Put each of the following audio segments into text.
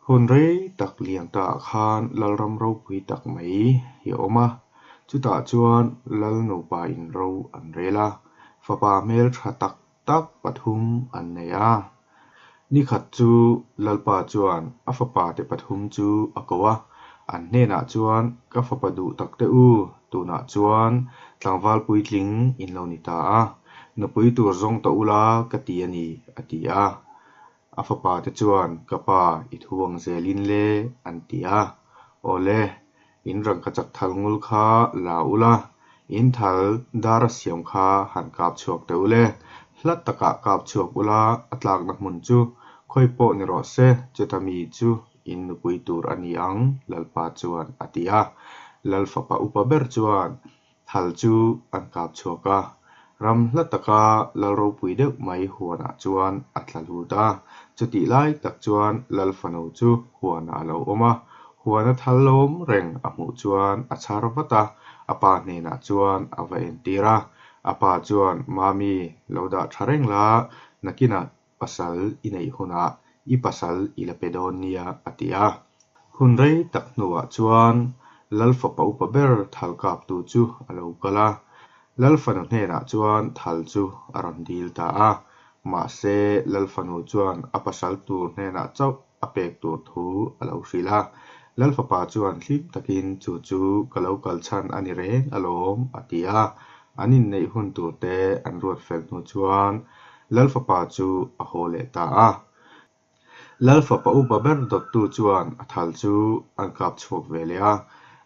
Hun rei tak lian taah khan Lalram ropui tak mai hi a awm a, chutah chuan Lal nupa in ro an rel a, fapa hmeltha tak tak pathum an nei a. Nikhat chu Lalpa chuan a fapa te pathum chu a ko a, an hnenah chuan Ka fapa duh tak te u, tunah chuan tlangval puitling in lo ni ta a, nupui tur zawng ta ula ka ti a ni, a ti a. A fapa te chuan, Ka pa, i thu ang zelin le, an ti a. Aw le, in rangkachak thal ngul kha la ula, in thal dar a siam kha han kap chhuak teh ule. Hla takah kap chhuak ula, a tlakna hmun chu khawi pawh ni rawh se, chuta mi chu in nupui tur a ni ang, Lalpa chuan a ti a. Lal fapa upa ber chuan, Thal chu an kap chhuak a, ram hla taka lal ropui deuh mai huanah chuan a tla lut a. Chutih lai tak chuan lal fanu chu huanah a lo awm a, huana thal lawm reng a hmuh chuan a chhar vat a, a pa hnenah chuan a va entir a. A pa chuan, Mami, lo dah tha reng la, nakinah pasal i neih hunah i pasal i la pe dawn nia a ti a. Hun rei tak hnuah chuan Lal fapa upa ber thal kaptu chu a lo kal a, Lal fanu hnenah chuan thal chu a rawn dil ta a. Mahse, Lal fanu chuan a pasal tur hnenah chauh a pek tur thu a lo hrilh a. Lal fapa chuan hlim takin chu chu ka lo kal chhan a ni reng alawm a ti a. An inneih hun tur te an ruat fel hnu chuan Lal fapa chu a haw leh ta a. Lal fapa upa ber dawttu chuan a thal chu an kap chhuak ve leh a.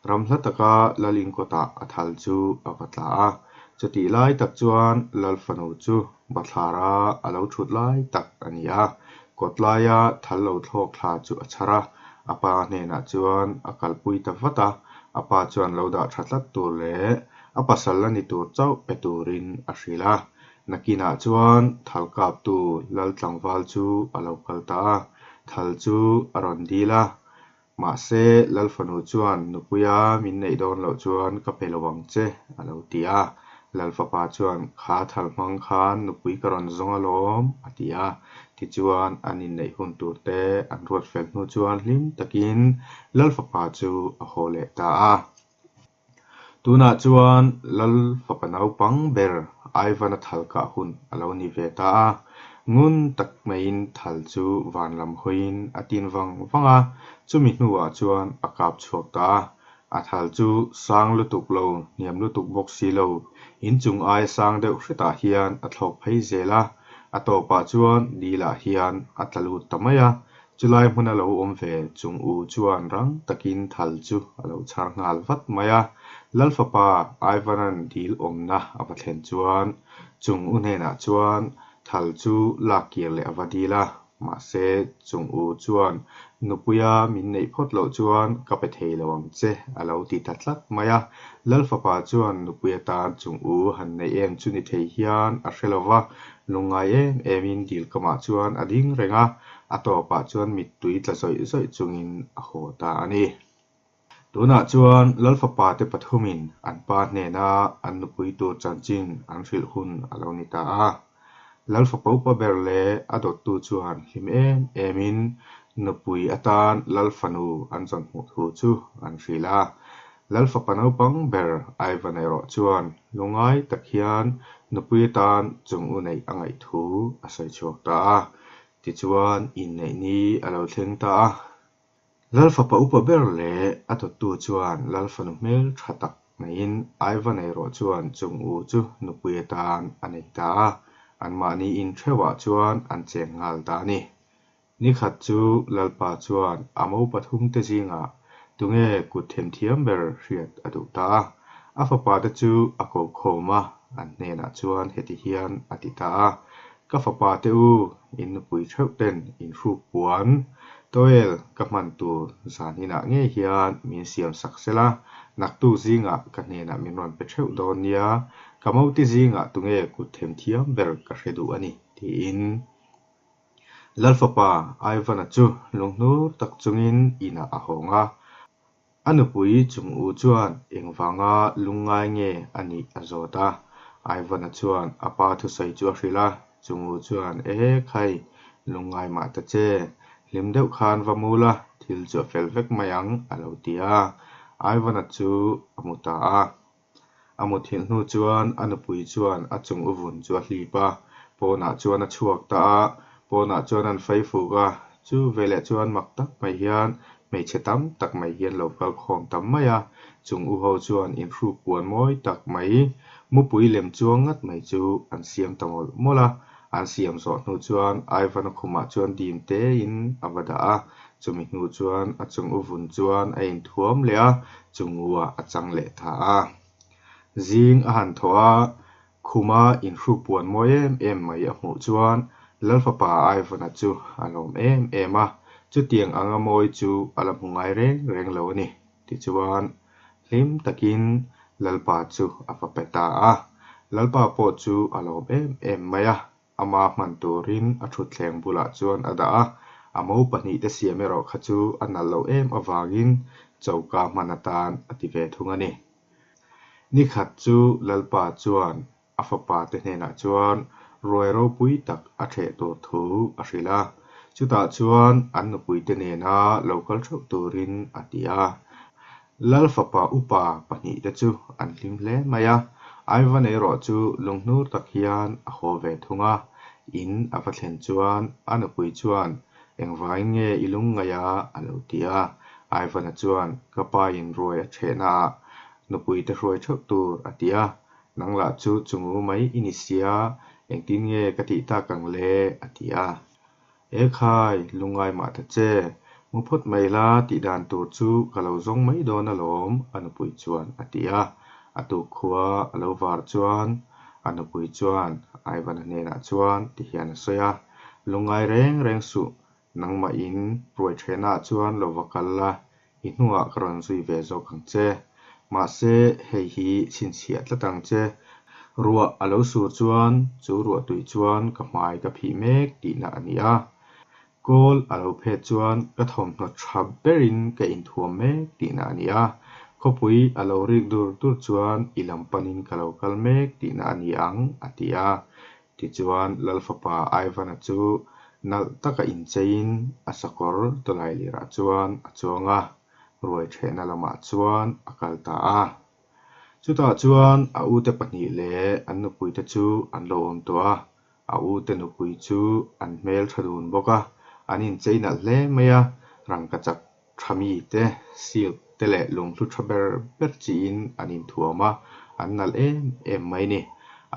Ram hla taka Lal inkawtah a thal chu a va tla a. Chutih lai tak chuan Lal fanu chu bathlara a lo thut lai tak a ni a. Kawt laia thal lo thlawk thla chu a chhar a, a pa hnenah chuan a kalpui ta vat a. A pa chuan lo dah tha tlat tur leh a pasal la ni tur chauh pe turin a hrilh a. Nakinah chuan thal kaptu Lal tlangval chu a lo kal ta a, thal chu a rawn dil a. Mahse, Lal fanu chuan nupuia min neih dawn loh chuan ka pe lo ang che, a lo ti a. Lal fapa chuan kha thal hmang khan nupui ka rawn zawng alawm, a ti a. Tichuan, an inneih hun tur te an ruat fel hnu chuan hlim takin Lal fapa chu a haw leh ta a. Tunah chuan Lal fapa naupang ber Ivan-a thal kah hun a lo ni ve ta a, ngun tak maiin thal chu van lam hawiin a tin vang vang a, chumi hnuah chuan a kap chhuak ta a. A thal chu sang lutuk lo, hniam lutuk bawk si lo, inchung aia sang deuh hretah hian a thlawk phei zel a, a tawpah chuan dilah hian a tla lut ta mai a, Chulai hmuna lo awm ve chung u chuan rang takin thal chu a lo chhar nghal vat mai a. Lal fapa Ivan-a'n dil awmna a va thlen chuan chung u hnenah chuan thal chu lak kir leh a va dil a, mahse chung u chuan nupuia min neih phawt loh chuan ka pe thei lo ang che a lo ti ta tlat mai a. Lal fapa chuan nupui atan chung u han neih em chu ni thei hian a hre lo va, Lungngai em emin dil kamah chuan a ding reng a, a tawpah chuan mittui tla zawih zawih chungin a haw ta a ni. Tunah chuan Lal fapa te pathumin an pa hnena an nupui tur chanchin an hrilh hun a lo ni ta a. Lal fapa upa ber leh a dawttu chuan hlim em emin nupui atan Lal fanu an zawn hmuh thu chu an hrilh a. Lal fapa naupang ber Ivan erawh chuan lungngai tak hian nupui atan chung u neih a ngaih thu a sawi chhuak ta a. Tichuan inneih ni a lo thleng ta a. Lal fapa upa ber leh a dawttu chuan Lal fanu hmel tha tak maiin Ivan erawh chuan chung u chu nupui atan a nei ta a. Anmahni in theuhah chuan an cheng nghal ta a ni. Nikhat chu Lalpa chuan a mo pathumte zingah tunge kut themthiam ber hriat a duh ta a. A fapate chu a ko khawm a, an hnenah chuan heti hian a ti ta a, Ka fapate u, in nupui theuh ten in hruk puan, towel ka hman tur zan inah ngei hian min siam sak sela, naktuk zingah ka hnenah min rawn pe theuh dawn nia, ka moti zingah tunge kut themthiam ber ka hre duh a ni, tiin. Lal fapa Ivan-a chu lunghnur tak chungin inah a hawng a. A nupui chung u chuan engvanga lungngai nge a nih a zawt a. Ivan-a chuan a pa thusawi chu a hrilh a, chung u chuan, E khai, lungngai mah ta che, hlim deuh khan va mul a, thil chu a fel vek mai ang, a lo ti a. Ivan-a chu a mu ta a. A muthilh hnu chuan a nupui chuan a chung u vun chu a hlip a, pawnah chuan a chhuak ta a, pawnah chuan an fai fuk a, chu veleh chuan mak tak mai hian hmeichhe tam tak mai hian lo kal khawm tam mai a, chung u ho chuan inhruk puan mawi tak mai mupui lem chuang ngat mai chu an siam ta mawlh mawlh a, an siam zawh hnu chuan Ivan-a khumah chuan dim tein a va dah a, chumi hnu chuan a chung u vun chuan a inthuam leh a, chungu-ah a chang leh ta a. Zing a han thaw a, khuma inhruk puan mawi em em mai a hmuh chuan Lalfapa Ivan-a chu a lawm em em a, chutiang anga mawi chu a la hmu ngai reng reng lo a ni. Tichuan, hlim takin Lalpa chu a va pe ta a. Lalpa pawh chu a lawm em em mai a, ama hman turin a thutthleng bulah chuan a dah a. A mo pahnihte siam erawh kha chu a nalh loh em avangin choka hman atan a ti ve thung a ni. Nikhat chu Lalpa chuan A fapa te hnenah chuan ruai ropui tak a ṭheh tur thu a hrilh a, chutah chuan an nupui te nena lo kal ṭheuh turin a ti a. Lal fapa upa pahnihte chu an hlim hle mai a, Ivan erawh chu lunghnur tak hian a haw ve thung a. In a va thlen chuan a nupui chuan, Engvangin nge i lungngaih a? a lo ti a. Ivan-a chuan, Ka pa in ruai a ṭhehnaah nupui te hruai ṭheuh tur a ti a, Nang lah chu chungu mai i ni sia, engtin nge ka tih tak ang le? a ti a. E khai, lungngai mah ta che, mu phawt mai la tih dan tur chu ka lo zawng mai dawn alawm, a nupui chuan a ti a. A tuk khua a lo var chuan a nupui chuan Ivan-a hnenah chuan ti hian a sawi a, Lungngai reng reng suh, nangmah in ruai ṭhenah chuan lo va kal la, I hnuah ka rawn zui ve zawk ang che. Mahse, hei hi chhinchhiah tlat ang che. Ruah a lo sur chuan chu ruah tui chuan ka hmai ka phih mek tihna a ni a. Kawl a lo phet chuan ka thawmhnaw tha berin ka inthuam mek tihna a ni a. Khawpui a lo rik dur dur chuan i lam panin ka lo kal mek tihna a ni ang, a ti a. Tichuan, Lalfapa Ivan-a chu nalh taka incheiin a sakawr tawlai lirah chuan a chuang a, ruai ṭhehna lamah chuan a kal ta a. Chutah chuan a ute pahnih leh an nupuite chu an lo awm tawh a, a ute nupui chu an hmel ṭha dun bawk a, an inchei nalh hle mai a, rangkachak Tha mite, silk te leh lunghlu tha ber ber chiin an inthuam a, an nalh em em mai ni.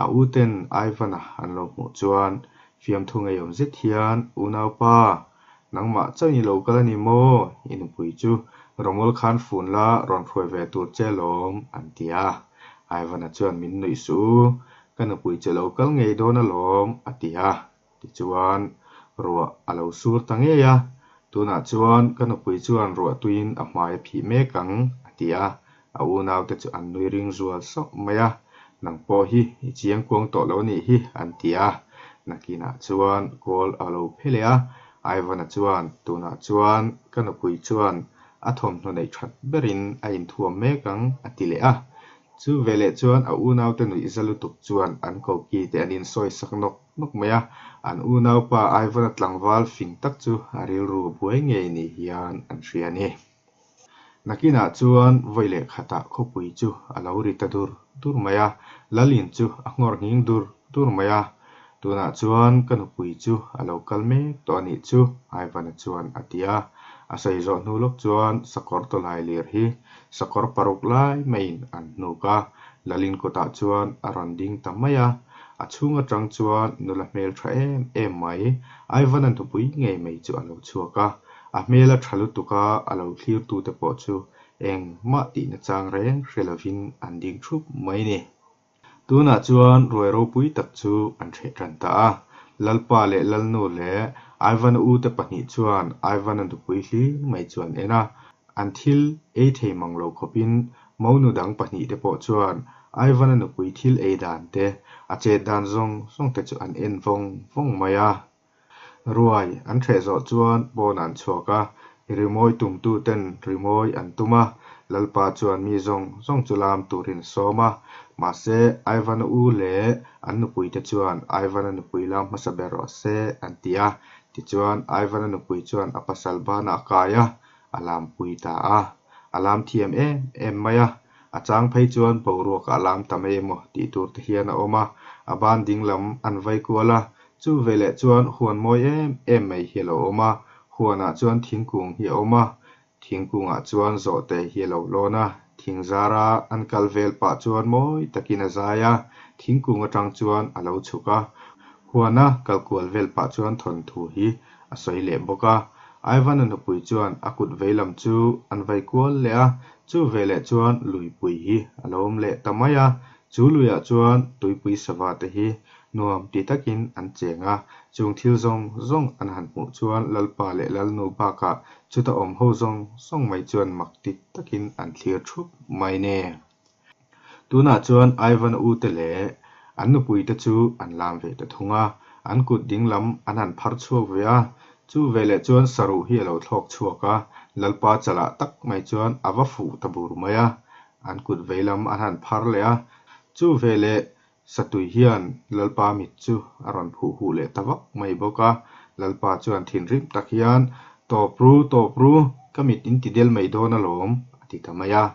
A uten Ivan-a an lo hmuh chuan fiamthu ngeiawm zet hian, Unaupa, nangmah chauh i lo kal a ni maw? I nupui chu Romol khan fun la rawn hruai ve tur che lawm, an ti a. Ivan-a chuan min nuih suh u, ka nupui che lo kal ngei dawn alawm, a ti a. Tichuan, ruah a lo sur ta ngei a, tunah chuan ka nupui chuan ruah tuiin a hmai a phih mek ang, a ti a, a unaute chu an nui ring zual sauh mai a, nang pawh hi i chiang kuang tawh lo nih hi, an ti a. Nakinah chuan kawl a lo phe leh a, Ivan-a chuan, tunah chuan ka nupui chuan a thawmhnaw neih that berin a inthuam mek ang, a ti leh a. Chu veleh chuan a unaute nuih za lutuk chuan an koki te an insawi sak nawk nawk mai a, an unaupa Ivan-a tlangval fing tak chu a rilru a buai ngei ni hian an hria a ni. Nakinah chuan vawi leh khatah khawpui chu a lo ri ta dur dur mai a, Lalin chu a nghawr nghing dur dur mai a, tunah chuan ka nupui chu a lo kal mek tawh a nih chu Ivan-a chuan a ti a, a sawi zawh hnu lawk chuan sakawr tawlai lir hi sakawr paruk lai maiin an hnuk a, Lalin kawtah chuan a rawn ding ta mai a. A chhung atang chuan nula hmel tha em em mai, Ivan-a nupui ngei mai chu a lo chhuak a. A hmel a tha lutuk a, a lo thlir tute pawh chu engmah tihna chang reng hre lovin an ding thup mai ni. Tunah chuan ruai ropui tak chu an hreh tan ta a. Lalpa leh Lalnu leh Ivan-a ute pahnih chuan Ivan-a nupui hlir mai chu an en a. An thil ei thei mang lo khawpin monu dang pahnihte pawh chuan Ivan-a nupui thil ei dan te, a chet dan zawng zawng te chu an en vawng vawng mai a. Ruai an hreh zawh chuan pawn an chhuak a, rimawi tumtu ten rimawi an tum a, Lalpa chuan mi zawng zawng chu lam turin a sawm a. Mahse, Ivan-a u leh an nupuite chuan Ivan-a nupui lam hmasa ber rawh se an ti a. Tichuan, Ivan-a nupui chuan a pasal banah a kai a. a lampui ta a. A lam thiam em em mai a, a chang phei chuan boruakah a lam ta mai emaw tih tur te hian a awm a, a ban dinglam an vai kual a, chu veleh chuan huan mawi em em mai hi a lo awm a, huanah chuan thingkung hi a awm a, thingkungah chuan zawhte hi a lo lawn a, thing zara an kal vel pah chuan mawi takin a zai a, thingkung atang chuan a lo chhuk a, huana kal kual vel pah chuan thawnthu hi a sawi leh bawk a. Ivan-a nupui chuan a kut veilam chu an vai kual leh a, chu veleh chuan luipui hi a lo awm leh ta mai a, chu luiah chuan tuipui sava te hi nuam ti takin an cheng a, chung thil zawng zawng an han hmuh chuan Lalpa leh Lalnu bakah chuta awm ho zawng zawng mai chuan mak ti takin an thlir thup mai ne. Tunah chuan Ivan u te leh an nupui te chu an lam ve ta thung a, an kut dinglam an han phar chhuak ve a, chu veleh chuan saruh hi a lo thlawk chhuak a, Lalpa chalah tak mai chuan a va fuh ta bur mai a, an kut veilam an han phar leh a, chu veleh Satui hian Lalpa mit chu a rawn phuh huh leh ta vak mai bawk a, Lalpa chuan thinrim tak hian, Tawp ru, tawp ru, ka mit in ti del mai dawn alawm, a ti ta mai a.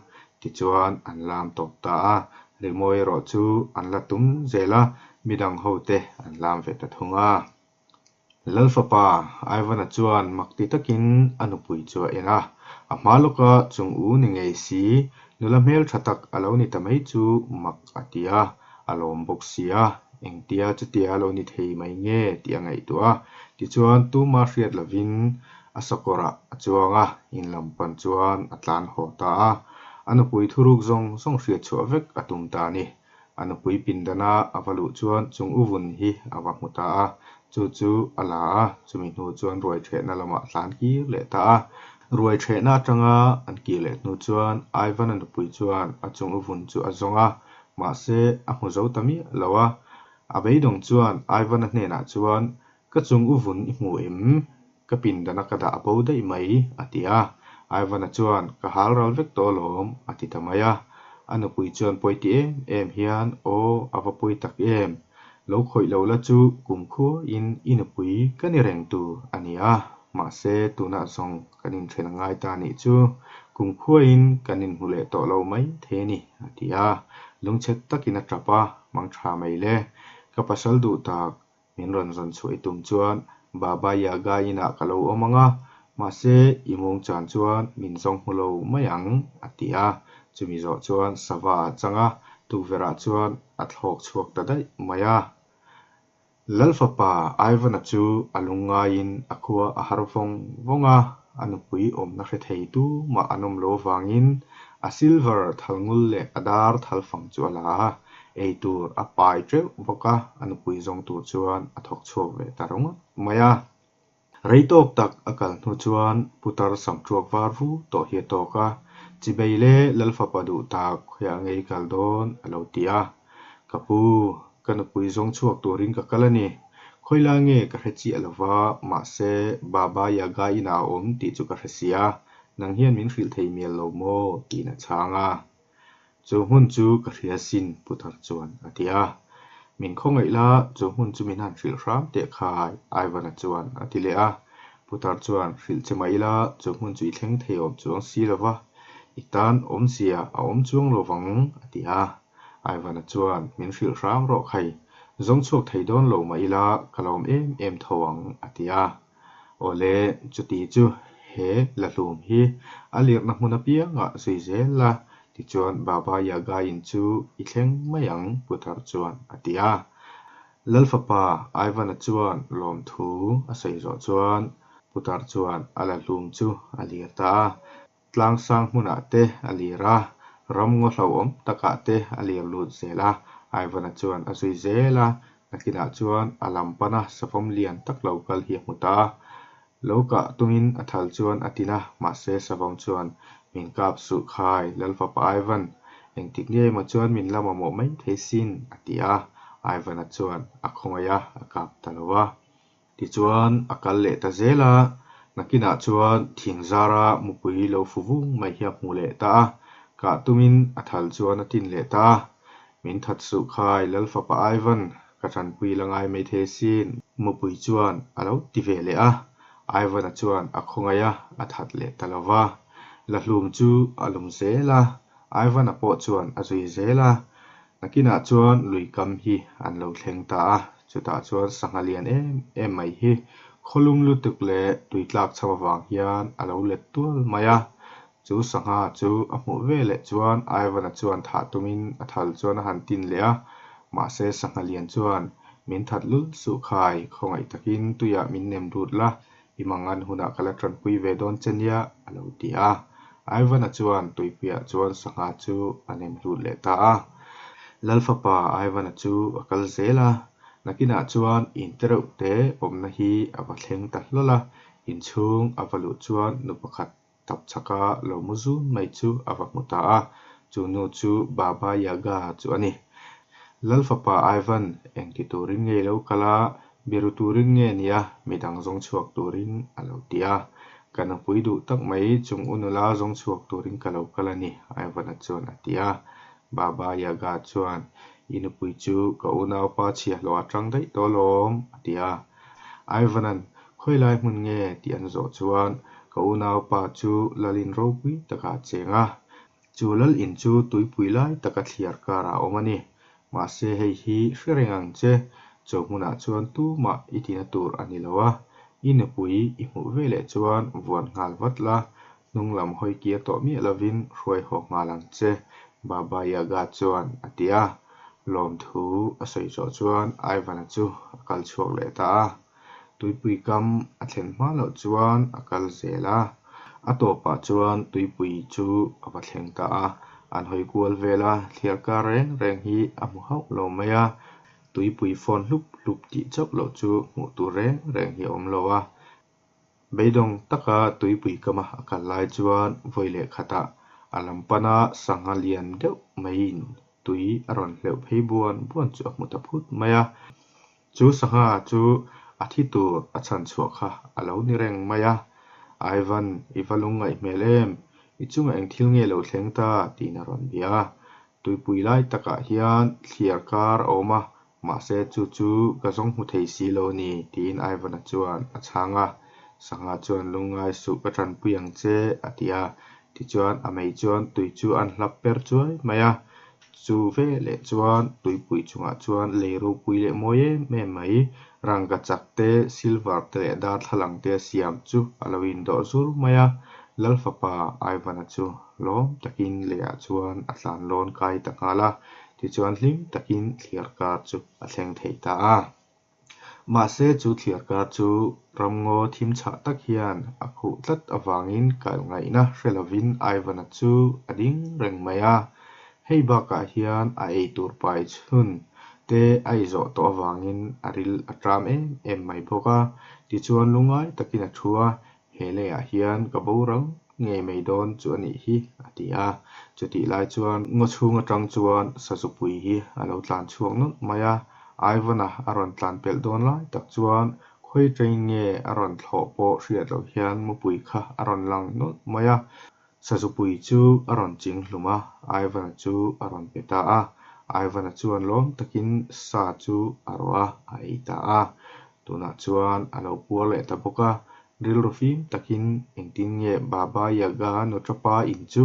Tichuan an lam tawp ta a, rimawi erawh chu an la tum zel a, midang ho te an lam ve ta thung a. Lalfapa Ivan-a chuan mak ti takin a nupui chu a en a, a hma lawka chung u ni ngei si, nula hmeltha tak a lo ni ta mai chu mak a ti a, a lawm bawk si a, engtia chutia a lo ni thei mai nge tih a ngaihtuah a, tichuan tuma hriat lovin a sakawrah a chuang a, in lam pan chuan a tlan haw ta a, a nupui thuruk zawng zawng hriat chhuah vek a tum ta a ni. A nupui pindana a va luh chuan chung u vun hi a va hmu ta a, chu chu a la a, chumi hnu chuan ruai ṭhehna lamah a tlan kir leh ta a. Ruai ṭhehna aṭanga an kir leh hnu chuan Ivan-a nupui chuan a chung u vun chu a zawng a, mahse a hmu zo ta miah lo a. A beidawng chuan Ivan-a hnenah chuan, Ka chung u vun i hmu em? Ka pindana ka dah a bo daih mai, a ti a. Ivan-a chuan, Ka hal ral vek tawh alawm, a ti ta mai a. A nupui chuan pawi ti em em hian, Aw, a va pawi tak em? Lo khawih lo la chu kum khuain i nupui ka ni reng tur a ni a, mahse tunah zawng kan inthen a ngai ta nih chu kum khuain kan inhmu leh tawh lo mai thei a ni, a ti a. Lungchhet takin a tap a, Mangtha mai le, ka pasal duh tak Min rawn zawn chhuah i tum chuan Baba Yaga inah ka lo awm ang a, mahse i mung chan chuan min zawng hmu lo mai ang, a ti a. Chumi zawh chuan sava a chang a, tukverhah chuan a thlawk chhuak ta daih mai a. Lalfapa Ivan-a chu a lungngaiin a khua a har vawng vawng a, a nupui awmna hre thei tumah an awm lo avangin a silver thalngul leh a dar thalfang chu a la a, Ei tur a pai teuh bawk a, a nupui zawng tur chuan a thawk chhuak ve ta ringawt mai a. Rei tawk tak a kal hnu chuan putar sam tuak var vu tawh hi a tawk a, Chibei le Lalfapa duh tak khawiah ngei kal dawn a lo ti a. Ka pu, ka nupui zawng chhuak turin ka kal a ni. Khawilai nge ka hre chiah lo va, mahse Baba Yaga inah a awm tih chu ka hre sia, nang hian min hrilh thei mial lo maw? tiin a chhang a. Chu hmun chu ka hria sin, Putar chuan a ti a. Min khawngaih la, chu hmun chu min han hrilh hram teh khai, Ivan-a chuan a ti leh a. Putar chuan, Hrilh che mah ila, chu hmun chu i thleng thei awm chuang si lo va, i tan awmzia a awm chuang lo vang, a ti a. Ivan-a chuan, Min hrilh hram rawh khai, zawng chhuak thei dawn lo mah ila, ka lawm em em tho ang, a ti a. Awle, chuti chu he lahlum hi a lirhna hmun apiangah zui zel la, tichuan Baba Yaga in chu i thleng mai ang, Putar chuan a ti a. Lalfapa Ivan-a chuan lawmthu a sawi zawh chuan Putar chuan a lahlum chu a lir ta a. Tlangsang hmunah te a lir a, ramngaw hlauhawm takah te a lir lut zel a, Ivan-a chuan a zui zel a, nakinah chuan a lam pana savawm lian tak lo kal hi a hmu ta a. Lo kah tumin a thal chuan a tin a, mahse savawm chuan, Min kap suh khai, Lalfapa Ivan, engtik nge emaw chuan min la mamawh mai thei sin, a ti a, Ivan-a chuan a khawngaih a, a kap ta lo a. Tichuan a kal leh ta zel a, nakinah chuan thing zara mupui lo fu vung mai hi a hmu leh ta a, kah tumin a thal chuan a tin leh ta a. Min that suh khai Lalfapa Ivan, ka tanpui la ngai mai thei sin, mupui chuan a lo ti ve leh a. Ivan-a chuan a khawngaih a, a that leh ta lo va. Lahlum chu a lum zel a, Ivan-a pawh chuan a zui zel a. Nakinah chuan lui kam hi an lo thleng ta a, chutah chuan sangha lian em em mai hi khawlum lutuk leh tui tlak cham avang hian a lo let tual mai a. Chu sangha chu a hmuh veleh chuan Ivan-a chuan thah tumin a thal chuan a han tin leh a, mahse sangha lian chuan min that lul suh khai, khawngaih takin tuiah min nem lut la, i mangan hunah ka la tanpui ve dawn che nia, a lo ti a. Ivan-a chuan tuipuiah chuan sangha chu a nem lut leh ta a. Lal fapa Ivan-a chu a kal zel a, nakinah chuan in tereuh te awmna hi a va thleng ta hlawl a, inchhung a va luh chuan nu pakhat tap chhaka lo mu zun mai chu a va hmu ta a, chu nu chu Baba Yaga chu a ni. Lal fapa Ivan, engti turin nge i lo kal a, biru turin nge nia midang zawng chhuak turin a lo ti a. Ka nupui duh tak mai chung u nula zawng chhuak turin ka lo kal a ni, Ivan-a chuan a ti a. Baba Yaga chuan, I nupui chu ka unaupa chhiahhlawh atang daih tawh alawm, a ti a. Ivan-a'n, Khawi lai hmun nge? tih an zawh chuan, Ka unaupa chu Lalin ropui takah a cheng a. Chu Lalin chu tuipui lai taka thliar karah a awm a ni. Mahse hei hi hre reng ang che, chu hmunah chuan tumah i tina tur a ni lo a. I nupui i hmuh veleh chuan vuan nghal vat la, hnung lam hawi kir tawh miah lovin hruai haw nghal ang che, Baba Yaga chuan a ti a. Lawmthu a sawi zawh chuan Ivan-a chu a kal chhuak leh ta a. Tuipui kam a thlen hma loh chuan a kal zel a, a tawpah chuan tuipui chu a va thleng ta a. An hawi kual vel a, thliar kar reng reng hi a hmu hauh lo mai a. Tuipui fawn hlup hlup tih chauh loh chu hmuh tur reng reng hi a awm lo a. Beidawng taka tuipui kama a kal lai chuan vawi leh khatah a lam pana sangha lian deuh maiin tui a rawn hleuh phei buan buan chu a hmu ta phut mai a. Chu sangha chu a thi tur a chhan chhuah kha a lo ni reng mai a. Ivan, i va lungngaih hmel em? I chungah eng thil nge lo thleng ta? tiin a rawn bia a. Tuipui lai takah hian thliar kar a awm a, Mahse chu chu ka zawng hmu thei si lo ni, tiin Ivan-a chuan a chhang a. Sangha chuan lungngai suh ka tanpui ang che, a ti a. Tichuan a mei chuan tui chu an hlap per chuai mai a. Chu veleh chuan tuipui chungah chuan lei ropui leh mawi em em mai, rangkachak te, silver te leh darthlalang te a siam chu a lo indawh zur mai a. Lal fapa Ivan-a chu lawm takin leiah chuan a tlan lawn kai ta nghal a. Tichuan hlim takin thliar kar chu a thleng thei ta a. Mahse chu thliar kar chu ramngaw thim chhah tak hian a khuh tlat avangin kal ngaihna hre lovin Ivan-a chu a ding reng mai a. Hei bakah hian a ei tur pai chhun te a ei zawh tawh avangin a ril a ṭam em em mai bawk a. Tichuan lungngai takin a thu a, He leiah hian ka boral ngei mai dawn chu a nih hi, a ti a. Chutih lai chuan ngaw chhung atang chuan sazupui hi a lo tlan chhuak nawlh mai a. Ivan-a a rawn tlan pelh dawn lai tak chuan khawi train nge a rawn thlawh pawh hriat loh hian mupui kha a rawn lang nawlh mai a. Sazupui chu a rawn ching hlum a, Ivan-a chu a rawn pe ta a. Ivan-a chuan lawm takin sa chu a rawh a, a ei ta a. Tunah chuan a lo puar leh ta bawk a, rilru fim takin engtin nge Baba Yaga nuṭapa in chu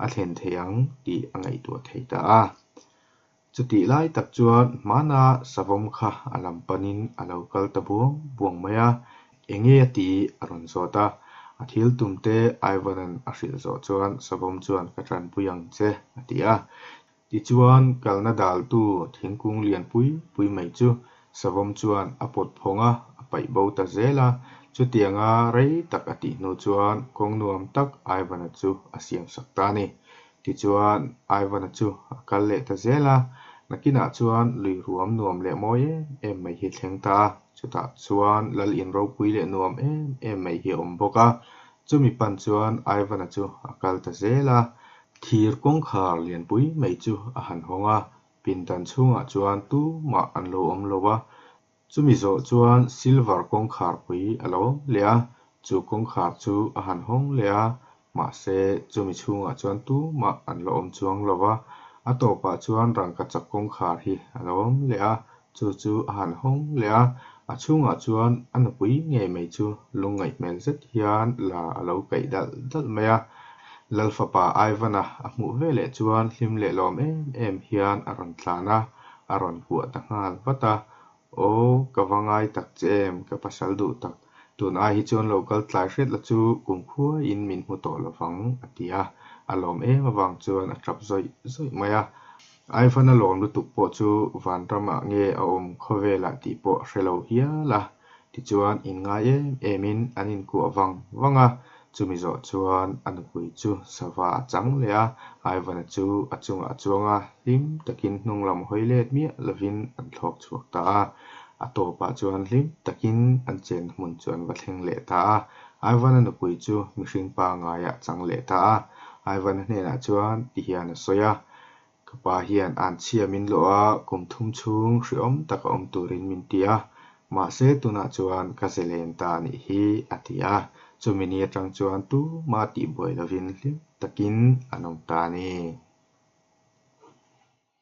a thlen thei ang tih a ngaihtuah thei ta a. Chutih lai tak chuan hmana savawm kha a lam panin a lo kal ta buang buang mai a, enge a tih a rawn zawt a. A thil tum te Ivan-a'n a hrilh zawh chuan savawm chuan ka tanpui ang che a ti a. Tichuan kalna daltu thingkung lian pui pui mai chu savawm chuan a pawt phawng a, a paih bo ta zel a. Chutianga rei tak a tih hnu chuan kawng nuam tak Ivan-a chu a siamsak ta a ni. Tichuan, Ivan-a chu a kal leh ta zel a, nakinah chuan lui ruam nuam leh mawi em em mai hi thleng ta a, chutah chuan lal in ropui leh nuam em em mai hi a awm bawk a. Chumi pan chuan Ivan-a chu a kal ta zel a, thir kawngkhar lianpui mai chu a han hawng a, pindan chhungah chuan tumah an lo awm lo a, Chumi zawh chuan silver kawngkhar pui a lo awm leh a, chu kawngkhar chu a han hawng leh a, mahse chumi chhungah chuan tumah an la awm chuang lo va, a tawpah chuan rangkachak kawngkhar hi a lo awm leh a, chu chu a han hawng leh a, A chhungah chuan a nupui ngei mai chu lungngaih hmel zet hian la a lo kaih dalh dalh mai a. Lal fapa Ivan-a a hmuh veleh chuan hlim leh lawm em em hian a rawn tlan a, a rawn kuah ta nghal vat a. Aw, ka va ngai tak che em, ka pasal duh tak. Tun ai hi chuan lo kal tlai hriat la chu kumkhuaiin min hmu tawh lovang, a ti a. A lawm em avang chuan a tap zawih zawih mai a. Ivan-a lawm lutuk pawh chu vanramah nge a awm khawvelah tih pawh a hre lo hial a. Tichuan, inngai em emin an inkuah vang vang a. Chumi zawh chuan a nupui chu sava a chang leh a, Ivan-a chu a chungah a chuang a, hlim takin hnung lam hawi let miah lovin an thlawk chhuak ta a. A tawpah chuan hlim takin an chenna hmun chu an va thleng leh ta a. Ivan-a nupui chu mihring pangaiah a chang leh ta a. Ivan-a hnenah chuan tihian a sawi a, Ka pa hian an chhia min lawh a, kum thum chhung hrehawm taka awm turin min ti a, mahse tunah chuan ka ze len ta a nih hi, a ti a. Chumi ni atang chuan tumah tihbuai lovin hlim takin an awm ta a ni.